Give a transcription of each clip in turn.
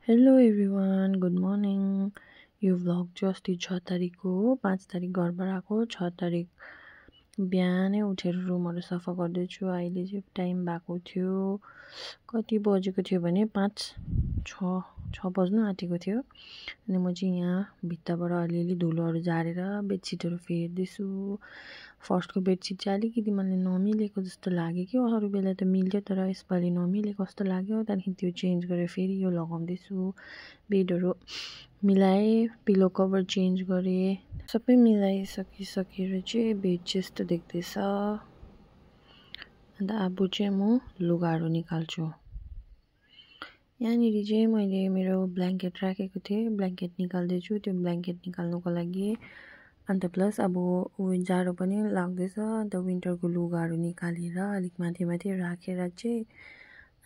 Hello everyone good morning. यो vlog चाहिँ अस्ति 6 तारिकको हो। 5 तारिक घरबाट आएको, 6 तारिक बिहानै उठेर रुमहरू सफा गर्दैछु। अहिले चाहिँ टाइम भएको थियो, कति बजेको थियो भने 5:06 बज्नु आँटेको थियो। अनि म चाहिँ यहाँ भित्ताबाट अलिअलि धुलोहरू झारेर बेडसिटहरू फेर्दैछु। फर्स्टको बेडसिट चाहिँ अलिकति मलाई नमिलेको जस्तो लाग्यो कि, अरू बेला त मिल्यो तर यसपालि नमिलेको जस्तो लाग्यो। त्यहाँदेखि त्यो चेन्ज गरेर फेरि यो लगाउँदैछु। बेडहरू मिलाएँ, पिलो कभर चेन्ज गरेँ, सबै मिलाइसकिसकेर चाहिँ बेड चाहिँ यस्तो देख्दैछ। अन्त अब चाहिँ म लुगाहरू निकाल्छु। यहाँनिर चाहिँ मैले मेरो ब्ल्याङ्केट राखेको थिएँ, ब्ल्याङ्केट निकाल्दैछु। त्यो ब्ल्याङ्केट निकाल्नुको लागि अन्त प्लस अब जाडो पनि लाग्दैछ, अन्त विन्टरको लुगाहरू निकालेर अलिक माथि माथि राखेर चाहिँ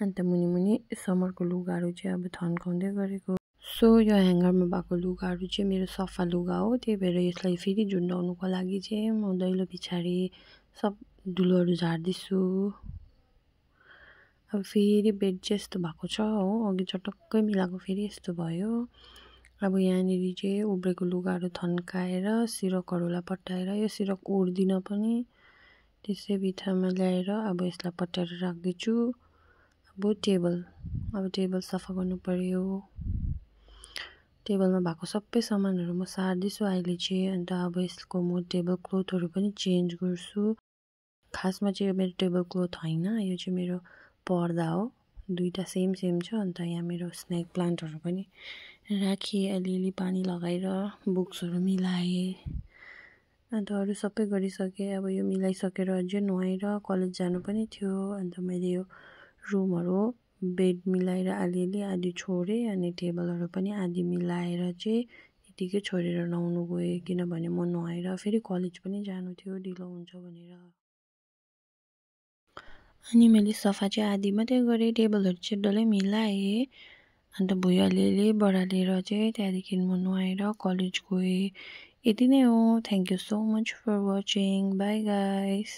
अन्त मुनि समरको लुगाहरू चाहिँ अब थन्काउँदै गरेको। सो यो ह्याङ्गरमा भएको लुगाहरू चाहिँ मेरो सफा लुगा हो, त्यही भएर यसलाई फेरि झुन्डाउनुको लागि चाहिँ म दैलो पछाडि सब धुलोहरू झार्दैछु। अब फेरि बेड चाहिँ यस्तो भएको छ हो, अघि चटक्कै मिलाएको फेरि यस्तो भयो। अब यहाँनिर चाहिँ उब्रेको लुगाहरू थन्काएर सिरकहरूलाई पट्याएर, यो सिरक उड्दिन पनि त्यसै बित्थामा ल्याएर अब यसलाई पट्याएर राख्दैछु। अब टेबल सफा गर्नु पर्यो। टेबलमा भएको सबै सामानहरू म सार्दैछु अहिले चाहिँ। अन्त अब यसको म टेबल क्लोथहरू पनि चेन्ज गर्छु। खासमा चाहिँ यो मेरो टेबल क्लोथ होइन, यो चाहिँ मेरो पर्दा हो, दुईवटा सेम छ। अन्त यहाँ मेरो स्नेक प्लान्टहरू पनि राखेँ, अलिअलि पानी लगाएर बुक्सहरू मिलाएँ। अन्त अरू सबै गरिसकेँ। अब यो मिलाइसकेर अझै नुहाएर कलेज जानु पनि थियो। अन्त मैले यो रुमहरू बेड मिलाएर अलिअलि आधी छोडेँ, अनि टेबलहरू पनि आधी मिलाएर चाहिँ यतिकै छोडेर नुहाउनु गएँ, किनभने म नुहाएर फेरि कलेज पनि जानु थियो, ढिलो हुन्छ भनेर। अनि मैले सफा चाहिँ आधी मात्रै गरेँ, टेबलहरू चाहिँ डल्लै मिलाएँ। अन्त भुइँ अलिअलि बढालेर चाहिँ त्यहाँदेखि म नुहाएर कलेज गएँ। यति नै हो। Thank you so much for watching. Bye guys.